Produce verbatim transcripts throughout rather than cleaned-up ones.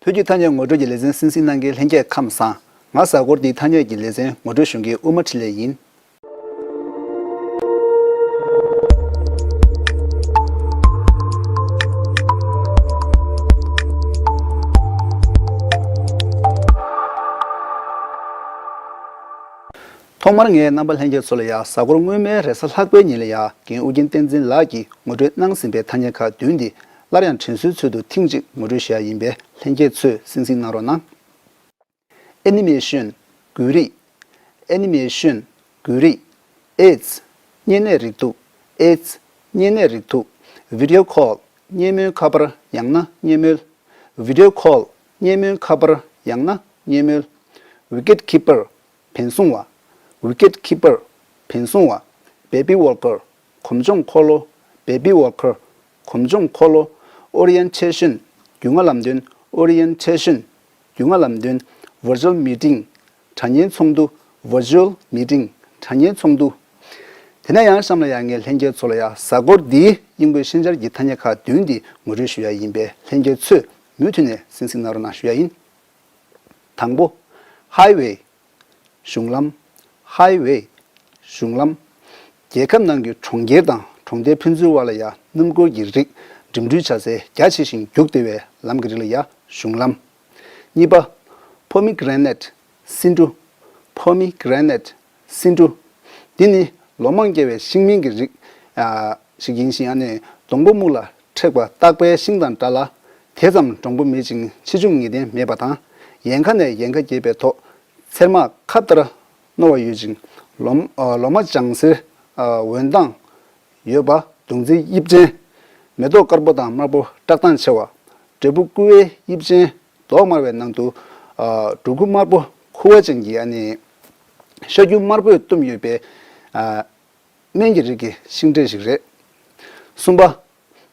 བོད་ཀྱི་ཐ་སྙད་ངོ་སྤྲོད་ཀྱི་ལེ་ཚན་གསན་གཟིགས་གནང་མཁན་ལྷན་རྒྱས་ཁམས་བཟང་། ང་གཟའ་འཁོར་འདིའི་ཐ་སྙད་ཀྱི་ལེ་ཚན་ངོ་སྤྲོད་ཞུ་མཁན་དབུ་མ་འཕྲིན་ལས་ཡིན། ཐོག་མར་ངས་རྣམ་པ་ལྷན་རྒྱས་ཚོ་ལ་ཡ་གཟའ་འཁོར་སྔོན་མའི་རེས་གཟའ་ལྷག་པའི་ཉིན་ལ་ཡ་རྒན་ཨུ་རྒྱན་བསྟན་འཛིན་ལགས་ཀྱིས་ངོ་སྤྲོད་གནང་ཟིན་པའི་ཐ་སྙད་ཁག་བདུན་འདི་སླར་ཡང་དྲན་གསོའི་ཚུལ་དུ་ཐེངས་གཅིག་ངོ་སྤྲོད་ཞུ་ཡ་ཡིན་པས་ལྷན་རྒྱས་ཚོས་གསན་གཟིགས་གནང་རོགས་གནང་། ཨེ་ནི་མེ་ཤོན། འགུལ་རིས། ཨེ་ནི་མེ་ཤོན། འགུལ་རིས། ཨེ་ཙི། བརྙན་གནས་རིགས་འདུག་ཨེ་ཙི། བརྙན་གནས་རིགས་འདུག video call། བརྙན་མོལ་ཁ་པར་ཡང་ན་བརྙན་མོལ། video call། བརྙན་མོལ་ཁ་པར་ཡང་ན་བརྙན་མོལ། wicket keeper། བན་སྲུང་བ། wicket keeper། བན་སྲུང་བ། baby walker། གོམ་མཆོང་འཁོར་ལོ། baby walker། གོམ་མཆོང་འཁོར་ལོ། orientation། རྒྱུས་མངའ་ལམ་སྟོན། orientation། རྒྱུས་མངའ་ལམ་སྟོན། virtual meeting། དྲ་བརྙན་ཚོགས་འདུ། virtual meeting། དྲ་བརྙན་ཚོགས་འདུ། དེ་ནས་ཡང་གཤམ་ལ་ཡང་ངས་ལྷན་རྒྱས་ཚོ་ལ་ཡང་གཟའ་འཁོར་འདིའི་དབྱིན་གོའི་ཤན་སྦྱར་གྱི་ཐ་སྙད་ཁག་བདུན་འདི་ངོ་སྤྲོད་ཞུ་ཡ་ཡིན་པས་ལྷན་རྒྱས་ཚོས་མུ་མཐུད་ནས་གསན་གཟིགས་གནང་རོགས་གནང་ཞུ་ཡ་ཡིན། དང་པོ། highway། གཞུང་ལམ། highway། གཞུང་ལམ། རྒྱལ་ཁབ་ནང་གི་གྲོང་ཁྱེར་དང་གྲོང་རྡལ་ཕན་ཚུན་དབར་ལ་ཡ་སྣུམ་འཁོར་གྱི་རིགས་འགྲིམ་འགྲུལ་བྱ་སའི་རྒྱ་ཆེ་ཞིང་རྒྱུག་བདེ་བའི་ལམ་གྱི་རིགས་ལ་ཡ་གཞུང་ལམ། གཉིས་པ། pomegranate། སེ་འབྲུ། pomegranate། སེ་འབྲུ། འདི་ནི་ལོ་མང་སྐྱེ་བའི་ཤིང་སྨན་གྱི་རིགས་ཨ་ཞིག་ཡིན་ཞིང་ཨ་ནི་སྡོང་པོ་སྨུག་ལ་མཁྲེགས་པ་སྟག་པའི་ཤིང་དང་འདྲ་ལ། དེ་ཙམ་འགྲོང་པོ་མེད་ཅིང་ཆེ་ཆུང་ངེས་གཏན་མེད་པ་དང་། ཡལ་ག་ནས་ཡལ་ག་རྒྱས་པའི་ཐོག་ཚེར་མ་ཁབ་ལྟར་རྣོ་བ་ཡོད་ཅིང་། ལོ་ཨ་ལོ་མ་ལྗང་སེར་ཨ་འོད་མདངས་ཡོད་པ། མདུང་རྩེའི་དབྱིབས་ཅན། མེ་ཏོག་དཀར་པོ་དང་དམར་པོ་བཀྲག་མདངས་ཆེ་བ། འབྲས་བུ་སྐུ་བའི་དབྱིབས་ཅན། མདོག་དམར་བའི་ནང་དུ་ཨ་འབྲུ་གུ་དམར་པོ་ཁུ་བ་ཅན་གྱི་ཨ་ནི་ཤ་རྒྱུ་དམར་པོས་བཏུམས་ཡོད་པའི་ཨ་སྨན་གྱི་རིགས་ཀྱི་ཤིང་འབྲས་ཤིག་རེད། གསུམ་པ།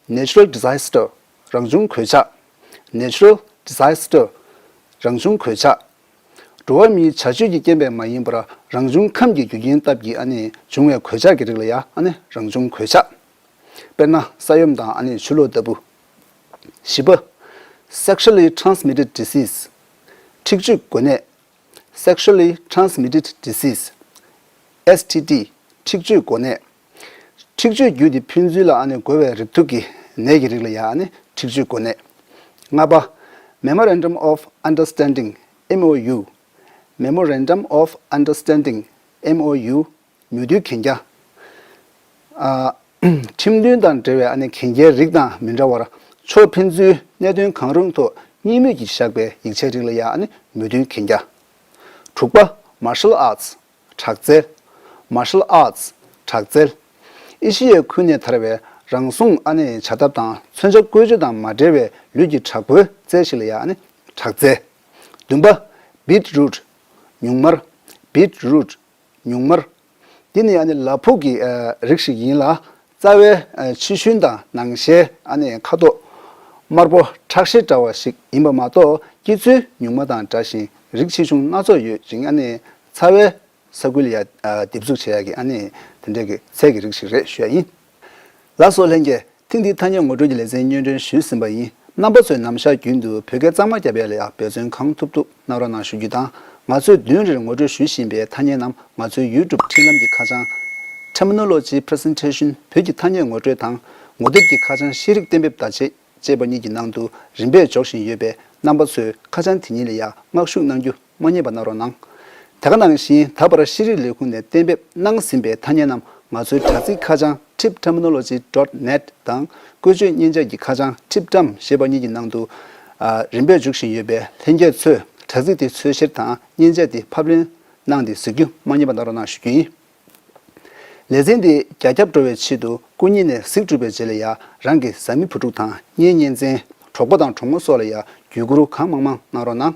natural disaster། རང་བྱུང་གོད་ཆག natural disaster། རང་བྱུང་གོད་ཆག་འགྲོ་བ་མིའི་བྱ་སྤྱོད་ཀྱི་རྐྱེན་པས་མ་ཡིན་པར་རང་བྱུང་ཁམས་ཀྱི་རྒྱུ་རྐྱེན་སྟབས་ཀྱིས་ཨ་ནི་བྱུང་བའི་གོད་ཆག་གི་རིགས་ལ་ཡ་ཨ་ནི་རང་བྱུང་གོད་ཆག་དཔེར་ན་ས་ཡོམ་དང་ཨ་ནི་ཆུ་ལོག་ལྟ་བུ། བཞི་པ། sexually transmitted disease། འཁྲིག་སྤྱོད་འགོ་ནད། sexually transmitted disease། S T D། འཁྲིག་སྤྱོད་འགོ་ནད། འཁྲིག་སྤྱོད་བརྒྱུད་དེ་ཕན་ཚུན་ལ་ཨ་ནི་འགོ་བའི་རེག་ཐུག་གི་ནད་ཀྱི་རིགས་ལ་ཡང་ཨ་ནི་འཁྲིག་སྤྱོད་འགོ་ནད། ལྔ་པ། Memorandum of Understanding། M O U། Memorandum of Understanding། M O U། མོས་མཐུན་གན་རྒྱ། ཨ། ཁྲིམས་མཐུན་དང་འབྲེལ་བའི་ཨ་ནི་གན་རྒྱའི་རིགས་དང་མི་འདྲ་བར་ཕྱོགས་ཕན་ཚུན་གནད་དོན་གང་རུང་ཐོག་གཉིས་མོས་ཀྱིས་བཞག་པའི་ཡིག་ཆའི་རིགས་ལ་ཡང་ཨ་ནི་མོས་མཐུན་གན་རྒྱ། དྲུག་པ། Martial Arts། དྲག་རྩལ། Martial Arts། དྲག་རྩལ། ཨེ་ཤི་ཡའི་ཁུལ་ནས་དར་བའི་རང་སྲུང་ཨ་ནི་བྱ་ཐབས་དང་མཚོན་ཆ་བཀོལ་སྤྱོད་དང་མ་འབྲེལ་བའི་ལུས་ཀྱི་དྲག་པོའི་རྩལ་ཞིག་ལ་ཡང་ཨ་ནི་དྲག་རྩལ། བདུན་པ། Beetroot། ཉུང་མར། Beetroot། ཉུང་མར། འདི་ནི་ཨ་ནི་ལ་ཕུག་གི་ཨ་རིགས་ཤིག་ཡིན་ལ། རྩ་བའི་ཨ་ཕྱི་ཤུན་དང་ནང་ཤའི་ཨ་ནི་ཁ་དོག་དམར་པོ་ཁྲག་ཤེལ་འདྲ་བ་ཞིག་ཡིན་པ་མ་གཏོགས་སྐྱེ་ཚུལ་ཉུང་མ་དང་འདྲ་ཞིང་རིགས་ཆེ་ཆུང་སྣ་ཚོགས་ཡོད་ཅིང་ཨ་ནི་རྩ་བའི་ས་ཁུལ་ལ་ཡ་ཨ་འདེབས་འཛུགས་བྱེད་ཡག་གི་ཨ་ནི་དེ་འདྲའི་གི་ཚལ་གྱི་རིགས་ཤིག་རེད་ཞུ་ཡ་ཡིན། ལགས་སོ་ལྷན་རྒྱས། ཐེངས་འདིའི་ཐ་སྙད་ངོ་སྤྲོད་ཀྱི་ལེ་ཚན་སྙན་སྒྲོན་ཞུས་ཟིན་པ་ཡིན། རྣམ་པ་ཚོས་ནམ་ཞག་རྒྱུན་དུ་བོད་སྐད་གཙང་མ་རྒྱབ་ཡ་ལ་ཡང་འབད་བརྩོན་གང་ཐུབ་ཐུབ་གནང་རོགས་གནང་ཞུ་རྒྱུ་དང་། ང་ཚོས་བདུན་རེར་ངོ་སྤྲོད་ཞུ་བཞིན་པའི་ཐ་སྙད་རྣམས་ང་ཚོའི་ཡུ་ཊུབ་འཕྲིན་ལམ་གྱི་ཁ་བྱང་། Terminology Presentation བོད་ཀྱི་ཐ་སྙད་ངོ་སྤྲོད་དང་ངོ་དེབ་ཀྱི་ཁ་བྱང་ཤེས་རིག་གཏན་འབེབས་བརྡ་ཆད་ཅེས་པ་གཉིས་ཀྱི་ནང་དུ་རིམ་པས་འཇོག་བཞིན་ཡོད་པས་རྣམ་པ་ཚོས་ཁ་བྱང་དེ་གཉིས་ལ་ཡང་མངགས་ཞུགས་གནང་རྒྱུ། མ་བསྙེལ་བ་གནང་རོགས་གནང་། དེ་ག་ནང་བཞིན་ད་བར་ཤེས་རིག་ལས་ཁུངས་ནས་གཏན་འབེབས་གནང་ཟིན་པའི་ཐ་སྙད་རྣམས་ང་ཚོའི་དྲ་ཚིགས་ཁ་བྱང་trip terminology dot net དང་བཀོལ་སྤྱོད་མཉེན་ཆས་ཀྱི་ཁ་བྱང་trip term ཞེས་པ་གཉིས་ཀྱི་ནང་དུ་ཨ་རིམ་པས་འཇུག་བཞིན་ཡོད་པས་ལྷན་རྒྱས་ཚོས་དྲ་ཚིགས་དེ་འཚོལ་བཤེར་དང་མཉེན་ཆས་དེ་ཕབ་ལེན་གནང་སྟེ་གཟིགས་རྒྱུ་མ་བསྙེལ་བ་གནང་རོགས་གནང་ཞུ་རྒྱུ་ཡིན། ལེ་ཚན་འདི་རྒྱ་ཁྱབ་འགྲོ་བའི་ཆེད་དུ་སྐུ་ཉིད་ནས་གཟིགས་གྲུབ་པའི་རྗེས་ལ་ཡང་རང་གི་བཟའ་མི་བུ་ཕྲུག་དང་གཉེན་ཉེ་ཚན། གྲོགས་པོ་དང་གྲོགས་མོ་སོགས་ལ་ཡང་བརྒྱུད་བསྐུར་གང་མང་མང་གནང་རོགས་གནང་།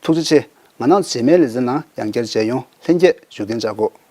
ཐུགས་རྗེ་ཆེ། ང་རང་རྗེས་མའི་ལེ་ཚན་ནང་ཡང་བསྐྱར་མཇལ་ཡོང་། ལྷན་རྒྱས་བཞུགས་གདན་འཇགས་དགོས།